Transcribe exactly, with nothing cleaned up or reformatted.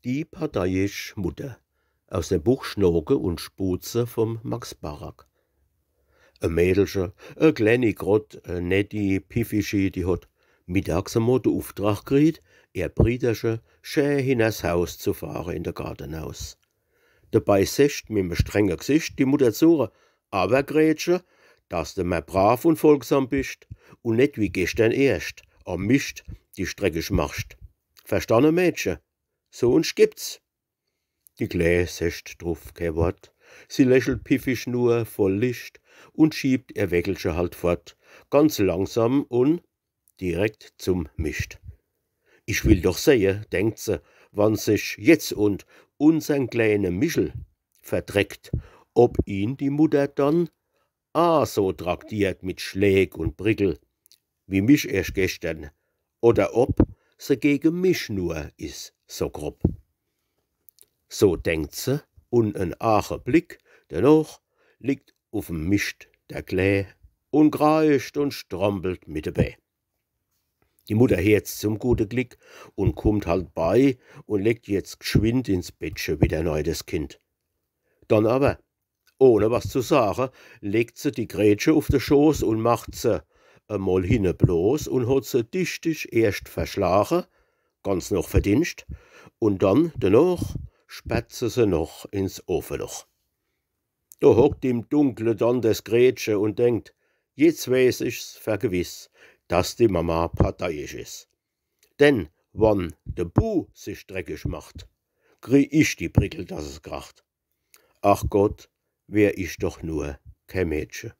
Die parteiisch Mutter. Aus dem Buch Schnoke und Schbuhze vom Max Barack. E Mädelche, e klenni Grott, e netti, piffischi, die hot mittags emol de Uftrag kriet, ehr Briederche schä hinners Haus zu fahre in de Garten aus. Debei secht mit me strenge Gsicht die Mutter zu: „Awwer, Gretche, dass de mer brav und folgsam bischt und net wie geschtern erscht am Mischt dich dreckig machscht. Verstanne, Mädche? Sunscht gibt's.“ Die Klä secht druf kee Wort. Sie lächelt piffig nur voll Lischt und schiebt ehr Wägelche halt fort, ganz langsam und direkt zum Mischt. „Ich will doch sehe“, denkt se, „wann sich jetzt und unsern kläne Michel verdreckt, ob ihn die Mutter dann a so traktiert mit Schläg und Prickel, wie mich erscht geschtern, oder ob se gege mich nur is so grob.“ So denkt se, und en Aacheblick denoch liegt uf'm Mischt der Klä und kreischt und strampelt mit de Bä. Die Mutter heert's zum gute Glick und kummt halt bei und legt jetzt gschwind ins Bettche wieder nei des Kind. Dann awwer, ohne was zu sage, legt se die Gretche uf de Schoß und macht se emol hinne bloß und hot se dichtig erscht verschlage, ganz noch verdinscht, und dann denoch sperrt se se noch ins Ofeloch. Do hockt im Dunkle dann des Gretche und denkt: „Jetzt weeß ich's for gewiss, dass die Mama parteiisch is. Denn wann de Bu sich dreckig macht, krie ich die Prickel, dass es kracht. Ach Gott, wär ich doch nur kee Mädche.“